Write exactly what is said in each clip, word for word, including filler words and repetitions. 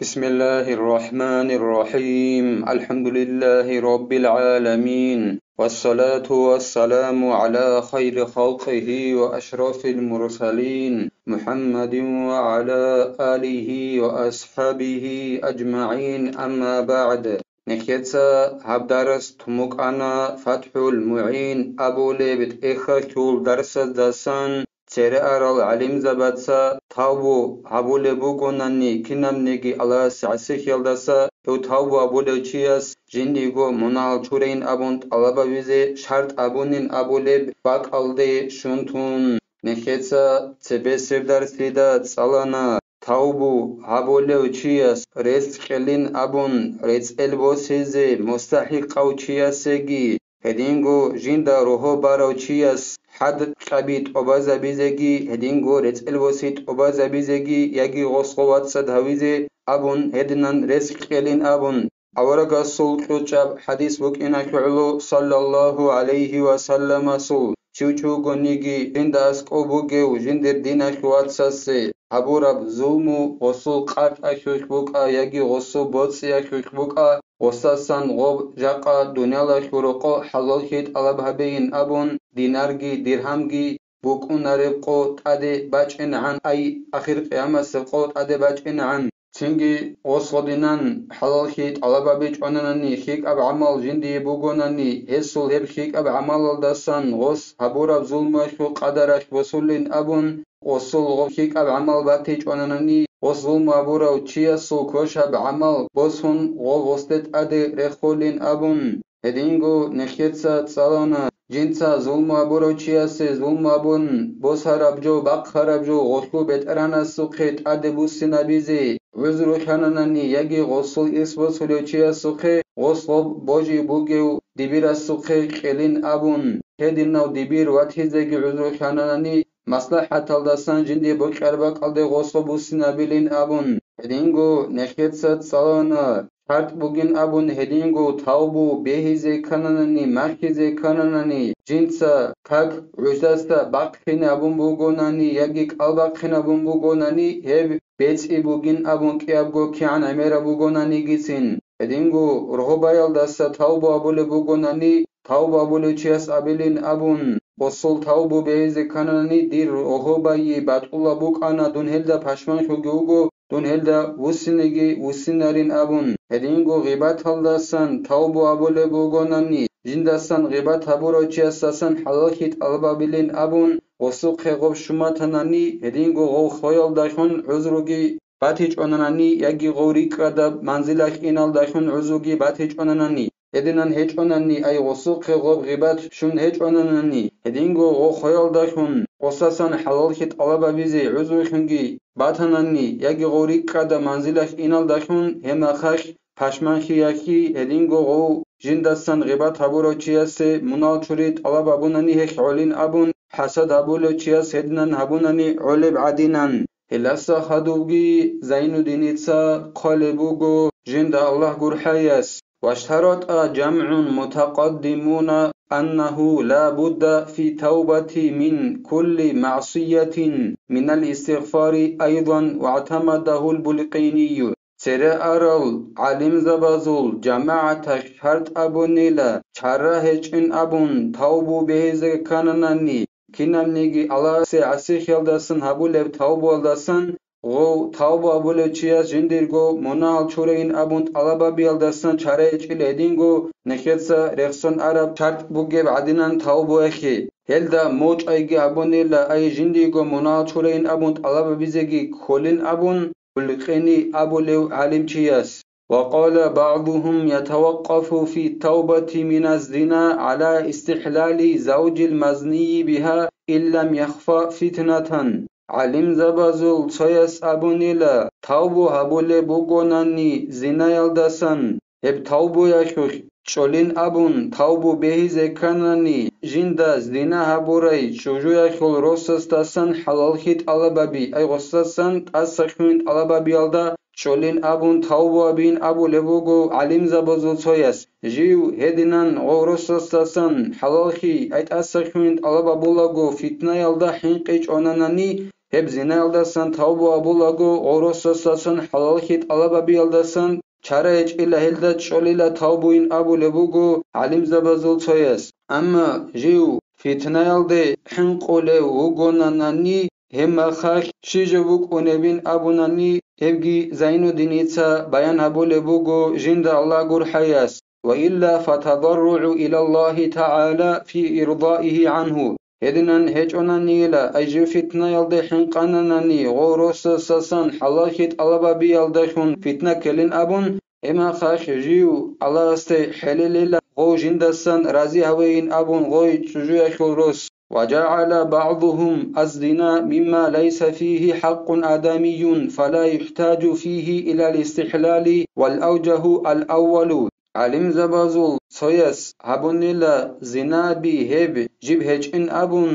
بسم الله الرحمن الرحيم. الحمد لله رب العالمين. والصلاة والسلام على خير خلقه وأشرف المرسلين محمد وعلى آله وأصحابه أجمعين. أما بعد. Нехеца гьаб дарас тумукъана ФатхӀул МугӀин абулеб тӀехьалъул дарсаздасан. Цере арал гӀалимзабаца тавбу гьабулеб бугонани, кинабниги Аллагьасе гӀасихьиялдаса, гьев тавбу гьабулев чияс жиндиего мунагьал чурейин абун тӀалаб гьабизе шартӀ абунин абулеб бакӀалде щун тун, нехеца цебесеб дарсида цӀалана, тавбу гьабулев чияс рес кьелин абун рецӀел босизе мустахӀикъав чиясеги, гьединго жинда рогьо барав чияс хӀад кьаби тӀобазабизеги, гьединго рецӀел боси тӀобазабизеги яги гъосго вацӀцӀад гьавизе абун, гьединан рес кьелин абун, аварагасул кьучӀаб хӀадис букӀиналъугӀлу, саллаллагьу гӀалайгьи ва салламасул, чи вугониги жинда аскӀов бугев жиндир диналъ вацасе гьабураб зулму гъосул къартӀалъулъ букӀа яги гъосул боцӀиялъулъ букӀа, гъосасан гъоб жакъа дуниялалъул рокъо хӀалаллъи тӀалаб гьабейин абун, динарги диргьамги букӀунареб къо тӀаде бачӀинегӀан, ай, ахир къиямасеб къо тӀаде бачӀинегӀан. Цинги гъос гъодинан хӀалаллъи тӀалаб гьабичӀонанани, хьикӀаб гӀамал жиндие бугонани, гьесул гьеб хьикӀаб гӀамалалдасан гъос гьабураб зулмуялъул къадаралъ босулин абун, гъосул гъоб хьикӀаб гӀамал батичӀонанани, гъос зулму гьабурав чиясул квешаб гӀамал босун, гъоб гъосде тӀаде рехулин абун, гьединго нехеца цӀалана, жинца зулму гьабурав чиясе зулму гьабун, босараб жо, бахъараб жо гъолъул бетӀергьанасухъе тӀаде буссинабизе гӀузру лъананани яги гъосул ирс босулев чиясухъе гъос гъоб божи бугев дибирасухъе кьелин абун, гьединав дибир ватизеги гӀузру лъананани, маслахӀаталдасан жиндие бокьараб бакӀалде гъосо буссинабилин абун, гьединго нехеца цӀалана, шартӀ бугин абун гьединго тавбу бегьизе ккананани, махьизе ккананани, жинца как гӀуждасда бахъинабун бугонани яги кӀалбахъинабун бугонани, гьеб бецӀи бугин абун кӀиябго кигӀан гӀемераб бугонанигицин. Гьединго рогьобаялдаса тавбу абулеб бугонани, тавбу абулев чияс абилин абун, гъосул тавбу бегьизе ккананани, дир рогьобайи батӀулаб букӀана, дун гьелда пашманлъуги вуго, дун гьелда вуссинеги вуссинарин абун, гьединго гъибаталдасан тавбу абулеб бугонани, жиндасан гъибат гьабурав чиясдасан хӀалаллъи тӀалаб гьабилин абун, гъосухъе гъоб щун батанани, гьединго гъов хоялдалъун гӀузруги батичӀонанани яги гъов рикӀкӀадаб манзилалъ иналдалъун гӀузруги батичӀонанани, гьединан гьечӀонани, ай гъосухъе гъоб гъибат щун гьечӀонанани, гьединго гъов хоялдалъун гъосасан хӀалаллъи тӀалаб гьабизе гӀузрулъунги батанани, яги гъов рикӀкӀадаб манзилалъ иналдалъун гьеб мехалъ пашманлъиялъги, гьединго гъов жиндасан гъибат гьабурав чиясе мунагьал чури тӀалаб гьабунани гьелъ гӀолин абун, хӀасад гьабулев чияс гьединан гьабунани гӀолеб гӀадинан. Гьелдаса хадубги Зайнуддиница хъвалеб буго жинда Аллагь гурхӀаяс: واشترط جمع متقدمون أنه لا بد في التوبة من كل معصية من الاستغفار أيضا واعتمده البلقيني. Цере арал гӀалимзабазул жамагӀаталъ шартӀ абунила, чара гьечӀин абун тавбу бегьизе ккананани, кинабниги Аллагьасе гӀасихьиялдасан гьабулеб тавбуялдасан, гъов тавбу абулев чияс жиндирго мунагьал чурейин абун тӀалаб гьабиялдасан чара гьечӀила гьединго нехеца рехсон араб шартӀ бугеб гӀадинан тавбуялъе. Гьелда мочӀайги гьабунила, ай жиндиего мунагьал чурейин абун тӀалаб гьабизеги кколин абун, Булкъини абулев гӀалимчияс. وقال بعضهم يتوقف في التوبة من الزنا على استحلال زوج المزني بها إن لم يخف فتنة. ГӀалимзабазул цояс абунила, тавбу гьабулеб бугонани зинаялдасан, гьеб тавбуялъулъ чӀолин абун тавбу бегьизе кканани, жинда зина гьабурай чӀужуялъул росасдасан хӀалаллъи тӀалаб гьаби, ай гъосасан тӀаса хьуин тӀалаб гьабиялда чӀолин абун тавбу гьабин абулеб буго гӀалимзабазул цояс. Жив гьединан гъов росасдасан хӀалаллъи, ай тӀаса хьуин тӀалаб гьабулаго фитнаялда хӀинкъичӀонанани, Гьеб зинаялдасан тавбу абулаго, гъоросасдасан хӀалалхьи тӀалабабиялдасан чара гьечӀила, гьелда чӀолила тавбуин абулеб буго гӀалимзабазул цояс. Амма жив фитнаялде хӀинкъулев вугонанани, гьеб мехалъ щиб жо букӀунебин абунани, гьебги Зайнуддиница баян гьабулеб буго жинда Аллагь гурхӀаяс: «Ва илла фатадарругӀу илаллагьи тагӀала фи ирдаигьи гӀангьу». Гьединан гьечӀонанийила, ай жив фитнаялде хӀинкъананани, гъов росасдасан хӀалалхьи тӀалабабиялдалъун фитна ккелин абун, гьеб мехалъ жив Аллагьасде хӀелилила, гъов жиндасан рази гьавейин абун гъой чӀужуялъул рос. وجعل بعضهم الزنا مما ليس فيه حق آدمي فلا يحتاج فيه إلى الاستحلال والأوجه الأول. ГӀалимзабазул цояс гьабунила зинаби гьеб жиб гьечӀин абун,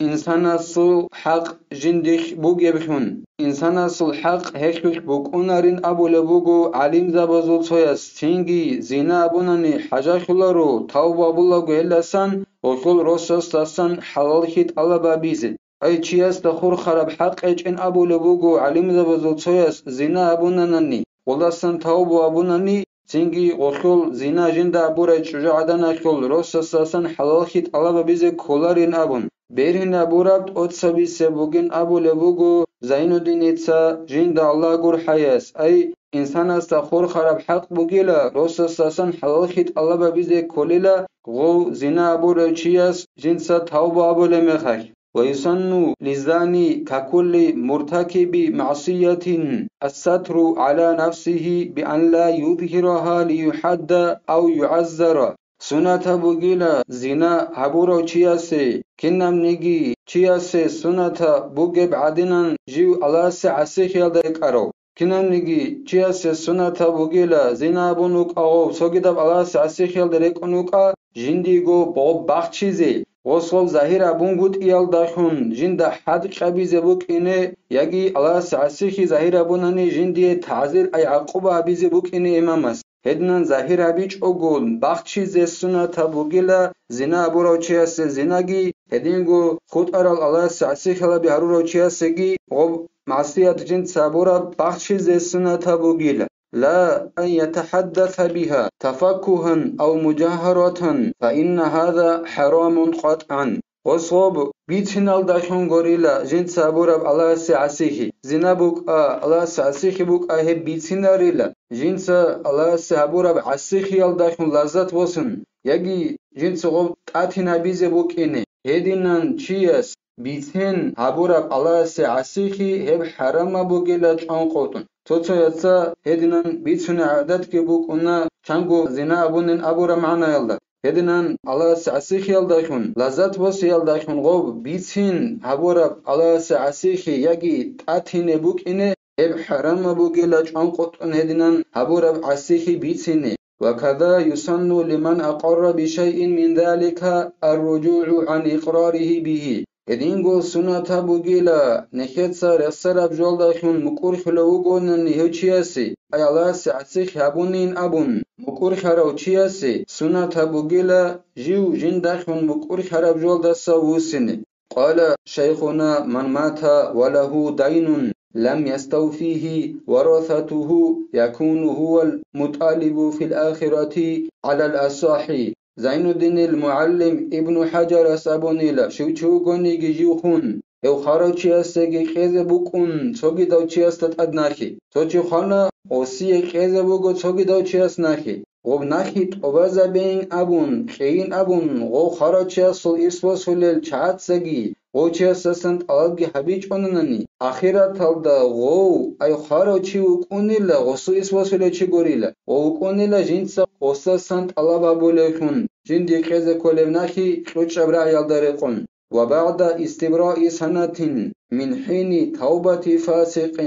инсанасул хӀакъ жиндихъ бугеблъун. Инсанасул хӀакъ гьелъулъ букӀунарин абулеб буго гӀалимзабазул цояс, цинги зина абунани хӀажалъуларо, тавба абулаго гьелдасан гъолъул росасдасан хӀалалхьи тӀалабабизе. Ай чиясда хурхараб хӀакъ гьечӀин абулеб буго гӀалимзабазул цояс, зина абунанани, гъолдасан тавбу абунани, цинги гъолъул зина жинда абурай чӀужугӀаданалъул росасдасан хӀалалхьи тӀалабабизе кколарин абун. Бергьинабураб тӀоцабисеб бугин абулеб буго Зайнуддиница жинда Аллагь гурхӀаяс, ай, инсанасда хурхараб хӀакъ бугила, росасдасан хӀалалхьи тӀалабабизе кколила, гъов зина абурав чияс жинца тавба абулеб мехалъ. ويسن للزاني ككل مرتكب معصية الستر على نفسه بأن لا يظهرها ليحد أو يعزر. Суннатаб бугила зина гьабурав чиясе, кинабниги чиясе суннатаб бугеб гӀадинан жив Аллагьасе гӀасихиялда рекӀарав. Кинабниги чиясе суннатаб бугила зина абун вукӀа гъов, цогидаб Аллагьасе гӀасихиялда рекӀун вукӀа, жиндиего гъоб бахчизе, гъос гъоб загьир абунгутӀиялдалъун жинда хӀад кьабизе букӀине, яги Аллагьасе гӀасихи загьир абунани жиндие тагӀзир ай гӀакъуба гьабизе букӀине имамас. Гьединан загьир гьабичӀого бахчизе суннатаб бугила зина абурав чиясе зинаги, гьединго хутӀарал Аллагьасе гӀасихилаби гьарурав чиясеги гъоб магӀсият жинца гьабураб бахчизе суннатаб бугила. لا أن يتحدث بها تفكها أو مجاهرة، فإن هذا حرام قطعا. Гъос гъоб бициналдалъун гурила жинца гьабураб Аллагьасе гӀасихи. Зина букӀа, Аллагьасе гӀасихи букӀа, гьеб бицинарила. Жинца Аллагьасе гьабураб гӀасихиялдалъун лаззат босун, яги жинца гъоб тӀатинабизе букӀине. Гьединан чияс бицен гьабураб Аллагьасе гӀасихи гьеб хӀарамаб бугила чӀванкъотӀун. Цо-цояца гьединан бицунеб гӀадатги букӀуна, чанго зина абунин абураб магӀнаялда. Гьединан Аллагьасе гӀасихиялдалъун, лаззат босиялдалъун гъоб бицин гьабураб Аллагьасе гӀасихи яги тӀатине букӀине, гьеб хӀарамаб бугила чӀванкъотӀун гьединан гьабураб гӀасихи бицине. وكذا يسن لمن أقر بشيء من ذلك الرجوع عن إقراره به. Гьединго суннатаб бугила нехеца рехсараб жоялдалъун мукӀурхьулев вугонани гьев чиясе, ай Аллагьасе гӀасихи гьабунин абун, мукӀурхьарав чиясе суннатаб бугила жив жиндалъун мукӀурхьараб жоялдаса вуссине. قال شيخنا: من مات وله دين لم يستوفه ورثته يكون هو المطالب في الآخرة على الأصح. Зайнуддинил мугӀаллим Ибну ХӀажарас абунила, щив чи вугониги жив хун, гьев хварав чиясеги кьезе букӀун цогидав чиясда тӀад нахи. Цо чи хвана, гъосие кьезе буго цогидав чияс нахи. Гъоб нахи тӀубазабейин абун, кьейин абун, гъов хварав чиясул ирс босулел чагӀацаги гъов чиясдасан тӀалабги гьабичӀонанани, ахираталда гъов, ай хварав чи вукӀунила, гъосул ирс босулев чи гурила, гъов вукӀунила жинца гъосдасан тӀалаб гьабулевлъун, жинде кьезе кколеб нахи кьучӀаб рагӀиялда рекъон. وبعد استبراء سنة من حين توبة فاسق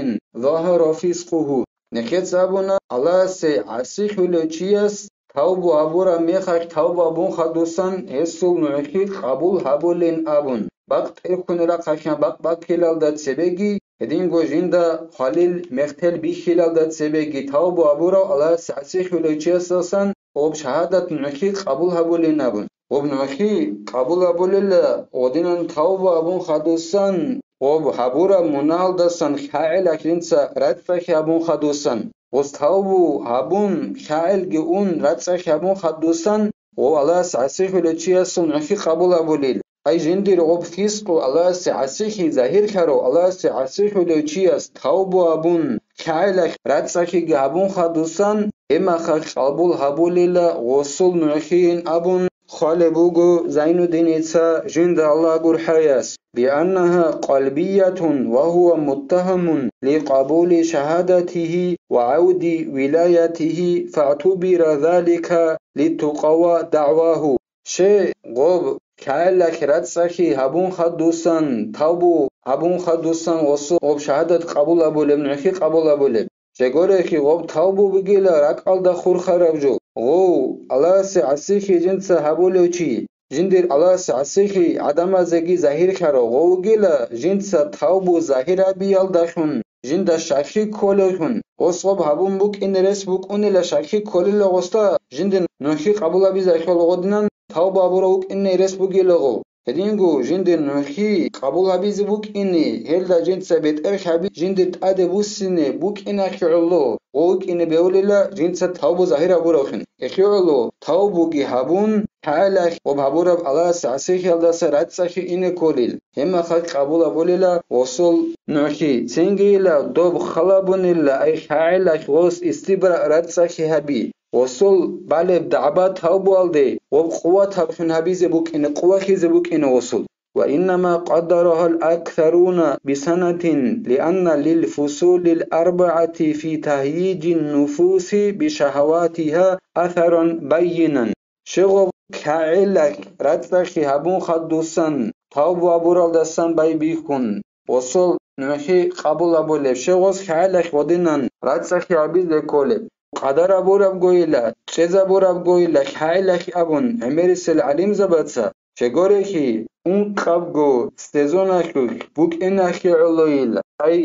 ظهر فسقه. Нехеца абуна, Аллагьасе гӀасихьулев чияс тавбу гьабураб мехалъ тавбу гьабун хадусан гьесул нугӀлъи къабул гьабулин абун, бакъ тӀерхьунел рахъалъан бакъ баккилалда цебеги, гьединго жинда хвалил мехтел бихьилалда цебеги тавбу гьабурав Аллагьасе гӀасихьулев чиясдасан гъоб шагьадат нугӀлъи къабул гьабулин абун. Гъоб нугӀлъи къабул гьабулила, гъодинан тавба абун хадусан, гъоб гьабураб мунагьалдасан хӀагӀилахь жинца рацӀцӀахъи гьабун хадусан, гъос тавбу гьабун, хӀагӀилги ун рацӀцӀахъи гьабун хадусан, гъов Аллагьас гӀасихьулев чиясул нухӀи къабул гьабулел. Ай жиндир гъоб фискъу Аллагьасе гӀасихьи загьирлъарав, Аллагьасе гӀасихьулев чияс тавбу гьабун, хӀагӀилахь рацӀцӀахъиги гьабун хадусан, гьебмахалъ къабул гьабулила гъосул нухӀийин абун хъвалеб буго Зайнуддиница жинда Аллагь гурхӀаяс, бианнагьа къалбиятун ва гьува муттагьамун ликъабули шагьадатигьи ва гӀавди вилаятигьи, фагӀтубира залика литукъава дагӀвагьу. Щай гъоб хӀагӀилахь рацӀцӀахъи гьабун хадусан, тавбу гьабун хадусан гъосул гъоб шагьадат къабул гьабулеб, нухӀи къабул гьабулеб? Щайгурелъул гъоб тавбу бугила ракӀалда хурхараб жо. Гъов, Аллагьасе гӀасихьи жинца гьабулев чи, жиндир Аллагьасе гӀасихьи гӀадамазеги загьирлъарав, гъов вугила жинца тавбу загьир гьабиялдалъун, жинда щакки кколевлъун, гъос гъоб гьабун букӀине рес букӀунила щакки кколила гъосда, жиндир нухӀи къабул гьабизе ккола гъодинан тавба гьабурав вукӀине рес бугила гъов. Гьединго жиндир нухӀи къабул гьабизе букӀине, гьелда жинца бетӀер хӀаби жиндир тӀаде буссине букӀинахъе гӀоло, гъов вукӀине бевулила жинца тавбу загьир гьабуравлъун. Эхиоло тавбуги гьабун, хӀалалъ гъоб гьабураб Аллагьасе гӀасихьиялдаса рацӀцӀахъе ине кколел, гьебмахалъ къабул гьабулила гъосул нухӀи. Цинги ила доб халабунила, ай хӀагӀилалъ гъос истибра рацӀцӀахъе гьаби. Гъосул балеб дагӀба тавбуялде гъоб къуватаблъун гьабизе букӀине, къувахизе букӀине гъосул. وإنما قدرها الأكثرون بسنة لأن للفصول الأربعة في تهييج النفوس بشهواتها أثرا بينا. Щай гъоб хӀагӀилалъ рацӀцӀахъе гьабун хадусан, тавбу гьабуралдасан байбихьун, гъосул нухӀи къабул гьабулеб, щай гъос хӀагӀилалъ гъодинан рацӀцӀахъе гьабизе кколеб? Къадар гьабурабгойила, чӀезабурабгойила хӀагӀилалъ абун, гӀемерисел гӀалимзабаца, щайгурелъул, ункъабго сезоналъулъ букӀинахъе гӀолойила, ай,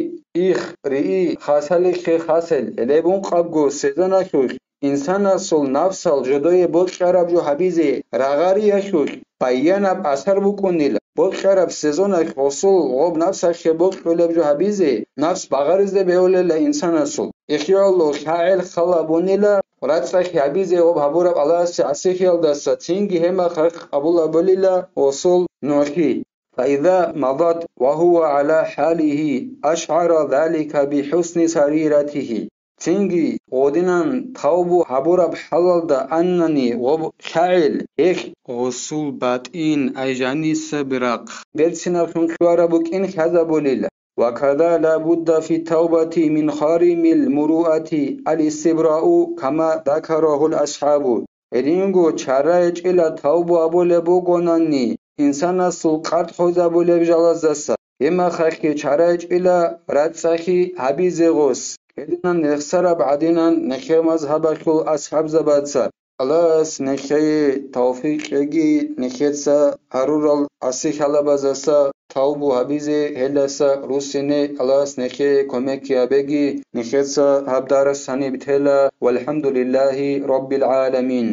их, рии, хасалихъе хасел, гьелеб ункъабго сезоналъулъ инсанасул напсал жодое бокьараб жо гьабизе рагъариялъулъ баянаб асар букӀунила, бокьараб сезоналъ гъосул гъоб напсалъе бокьулеб жо гьабизе, напс багъаризде бегьулела инсанасул. Эхиоло хӀагӀил халабунила рацӀцӀахъе гьабизе гъоб гьабураб Аллагьасе гӀасихьиялдаса, цинги гьебмахалъ къабул гьабулила гъосул нухӀи. فإذا مضت وهو على حاله أشعر ذلك بحسن سريرته. Цинги гъодинан тавбу гьабураб хӀалалда анани гъоб хӀагӀил, гьелъ гъосул батӀин, ай жанисаб рахъ, берцинавлъун кьвараб букӀин хӀезабулила. وكذا لا بد في التوبة من خارم المروءة الاستبراء كما ذكره الأصحاب. Гьединго чара гьечӀила тавбу гьабулеб бугонани инсанасул къард хвезабулеб жалаздаса, гьебмахалъги чара гьечӀила рацӀцӀахъе гьабизе гъос, гьединан рехсараб гӀадинан нехер мазгьабалъул асхӀабзабаца. Аллагьас нехее тавфикъ кьеги, нехеца гьарурал гӀасихӀалабаздаса тавбу гьабизе, гьелдаса руссине Аллагьас нехее кумекги гьабеги, нехеца гьаб дарс гьаниб тела. والحمد لله رب العالمين.